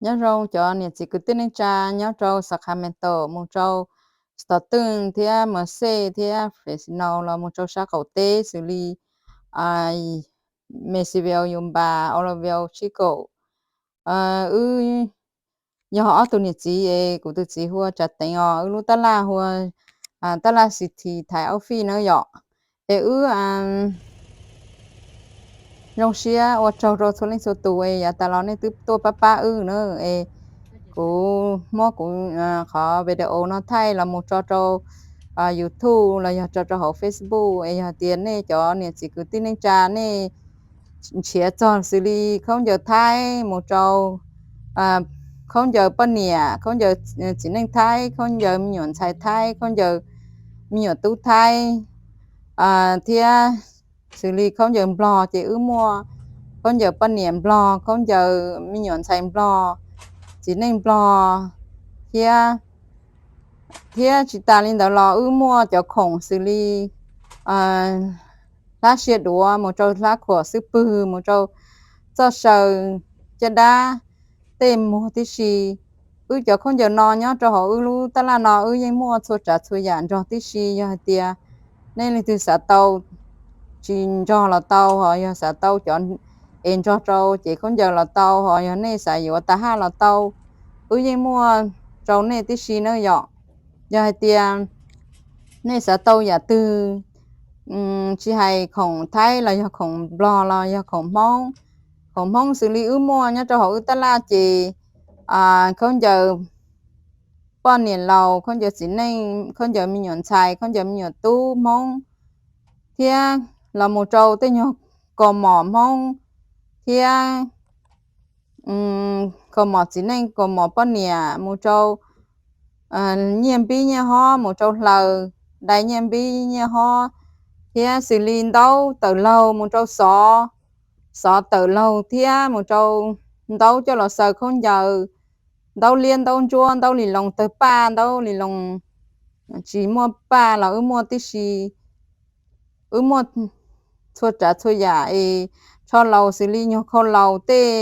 Nyob zoo cov niam txiv kwv tij neej tsa nyob rau Sacramento mus rau Stockton thiab Merced thiab Fresno los mus rau sab qaum teb xws li Mayesville, Yuma, Oroville, Chico. Wb yog ob tug niam txiv es kuv tus txiv hu ua Tsav Teev os, wb lub tab laj hu ua tab laj City Thai Office na yom. Es wb zoo siab ua tsaug rau txhua leej txhua tus es yav tas los nej twb tuaj pab pab wb na. Es kuv muab kuv qhov video no thaij los mus tso rau YouTube los yog tso rau hauv Facebook. Es yog tias nej cov niam txiv kwv tij neej tsa nej nrhiav txog xws li khaub ncaws Thaib mus rau khaub ncaws poj niam, khaub ncaws txiv neej Thaib, khaub ncaws me nyuam ntxhais Thaib, khaub ncaws me nyuam tub Thaib, thiab xws li khaub ncaws Nplog ces wb muaj khaub ncaws poj niam Nplog, khaub ncaws me nyuam ntxhais Nplog, txiv neej Nplog thiab. Thiab tsis tas li ntawd los wb muaj cov khoom xws li hlab siab duav mus rau hlab khuam xub pwg mus rau txoj saw caj dab tej muag tib si. Wb cov khaub ncaws no nyob rau hauv wb lub tab laj no wb yeej muaj txhua tsav txhua yam nrog tib si. Yog hais tias nej leej twg xav tau tsis nrog los tau, ho yog xav tau cov es nrog rau ces khaub ncaws los tau, ho yog nej xav yuav tas haj los tau, wb yeej muaj rau nej tib si na yom. Yog hais tias nej xav tau yam twg, tsis hais khoom Thaib los yog khoom Nplog los yog khoom Hmoob, khoom Hmoob xws li wb muaj nyob rau hauv wb tab laj ces khaub ncaws poj niam laus, khaub ncaws txiv neej, khaub ncaws me nyuam ntxhais, khaub ncaws me nyuam tub Hmoob, thiab los mus rau tej nyuag kaus mom Hmoob, thiab kaus mom txiv neej, kaus mom poj niam, mus rau nyiaj npib nyiaj hob, mus rau hlaws dai nyiaj npib nyiaj hob, thiab xws li ntaub tawm laug mus rau xov, xov tawm laug thiab mus rau ntaub coj los xaws khaub ncaws, ntaub liab ntaub ntsuab, ntaub li loos tawg paj, ntaub li loos tsis muaj paj los wb muaj tib si. Wb muaj txhua tsav txhua yam es tsho laus xws li nyuag khau laus tej,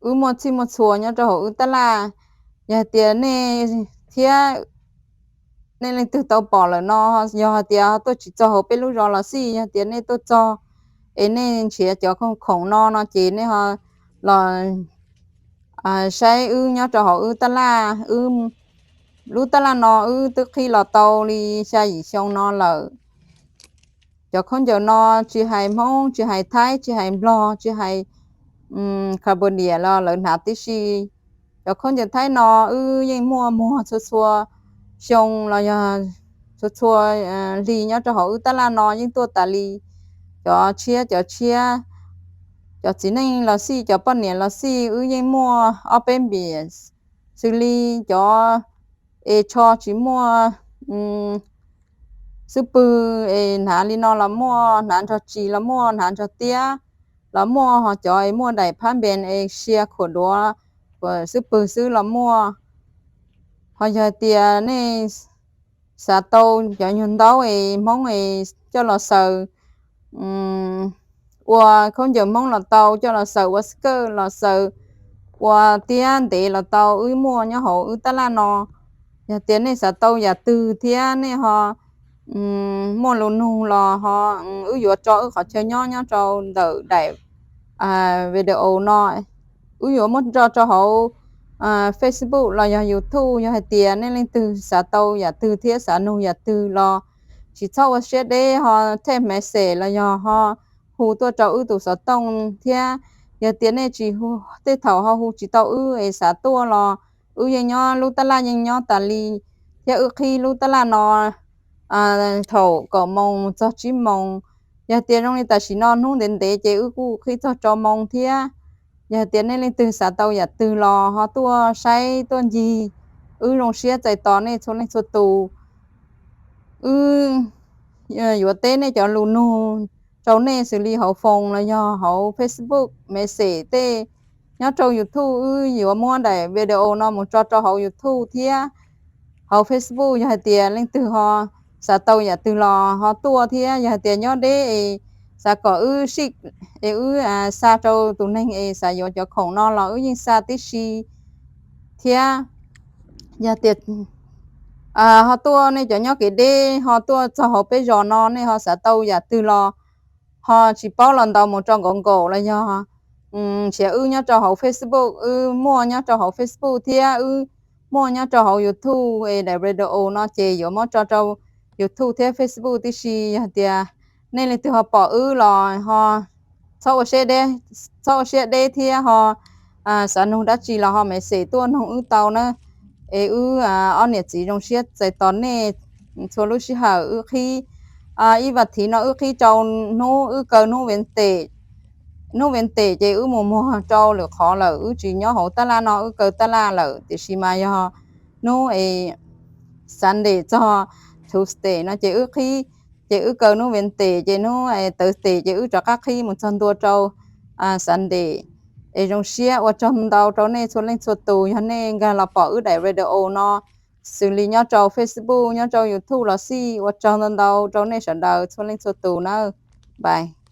wb muaj txhij muaj txhua nyob rau hauv wb tab laj. Yog hais tias nej thiab nej leej twg tau pom lawm no, yog hais tias tuaj tsis txog hauv peb lub zos los xij, yog tias nej tuaj txog es nej nrhiav cov khoom no no ces nej ho los saib wb nyob rau hauv wb tab laj. Lub tab laj no wb twb qhib los tau li xya yim xyoo no lawm. Cov khaub ncaws no tsis hais Hmoob, tsis hais Thaib, tsis hais Nplog, tsis hais Cambodia los lawv hnav tib si. Cov khaub ncaws Thaib no wb yeej muaj muag txhua txhua xyoo los yog txhua txhua hli nyob rau hauv wb tab laj no yeej tuaj tas li. Cov tshiab, cov tshiab, cov txiv neej los xij, cov poj niam los xij, wb yeej muaj ob peb npias. Xws li cov es tsho tsis muaj xub pwg es hnav li no los muaj, hnav nrog tsis los muaj, hnav nrog tiab los muaj, ho cov es muaj daim phab npees es sia khuam duav, khuam xub pwg xwb los muaj. Ho yog hais tias nej xav tau cov nyuag ntaub es Hmoob es coj los xaws ua khaub ncaws Hmoob los tau, coj los xaws ua skirt los xaws ua tiab ntev los tau, wb muaj nyob hauv wb tab laj no. Yog tias nej xav tau yam twg thiab nej ho muaj lus nug los ho wb yuav tso wb qhov chaw nyob nyob rau ntawm daim video no. Wb yuav muab tso rau hauv Facebook los yog YouTube. Yog hais tias nej leej twg xav tau yam twg thiab xav nug yam twg los tsis txhob ua siab deb, ho text message los yog ho hu tuaj rau wb tus xov tooj thiab. Yog tias nej tsis, tej thaum ho hu tsis tau wb es xav tuaj los wb yeej nyob, lub tab laj yeej nyob tas li, thiab wb qhib lub tab laj no thaum kaum moos txog tsib moos. Yog tias zoo li tam sim no hnub ntev ntev ces wb kuj qhib txog rau moos thiab. Yog hais tias nej leej twg xav tau yam twg los ho tuaj saib tuaj ncig, wb zoo siab txais tos nej txhua leej txhua tus. Wb yuav teb nej cov lus nug rau nej xws li hauv phone los yog hauv Facebook message tej. Nyob rau YouTube wb yuav muab daim video no mus tso rau hauv YouTube thiab hauv Facebook. Yog hais tias leej twg ho xav tau yam twg los ho tuaj thiab. Yog hais tias nyob deb es xav kom wb sij, es wb xa rau tus neeg es xav yuav cov khoom no los wb yeej xa tib si thiab. Yog tias ho tuaj nej cov nyob kev deb ho tuaj txog hauv peb zos no nej ho xav tau yam twg los ho tsis paub los ntaus mus rau nkaum nkaum los yog nrhiav wb nyob rau hauv Facebook, wb muaj nyob rau hauv Facebook thiab wb muaj nyob rau hauv YouTube es daim radio no ces yuav muab tso rau YouTube thiab Facebook tib si. Yog tias nej leej twg ho pom wb los ho txhob ua siab deb, txhob ua siab deb thiab ho xav nug dab tsi los ho message tuaj nug wb tau na. Es wb ob niam txiv zoo siab txais tos nej txhua lub sij hawm. Wb qhib ib vas thiv no wb qhib rau hnub wb kaw hnub Wednesday, hnub Wednesday ces wb mus muag rau lwm qhov lawm, wb tsis nyob hauv tab laj no wb kaw tab laj lawm. Tiam sis mas yog hnub es Sunday txog Tuesday no ces wb qhib, ces wb kaw hnub Wednesday ces hnub Thursday ces wb rov qab qhib mus txog ntua rau Sunday. Es zoo siab ua tsaug ntau rau nej txhua leej txhua tus, yog nej nkag los pom wb daim radio no xws li nyob rau Facebook nyob rau YouTube los xij, ua tsaug ntau ntau rau nej sawv daws txhua leej txhua tus nawb. Bye.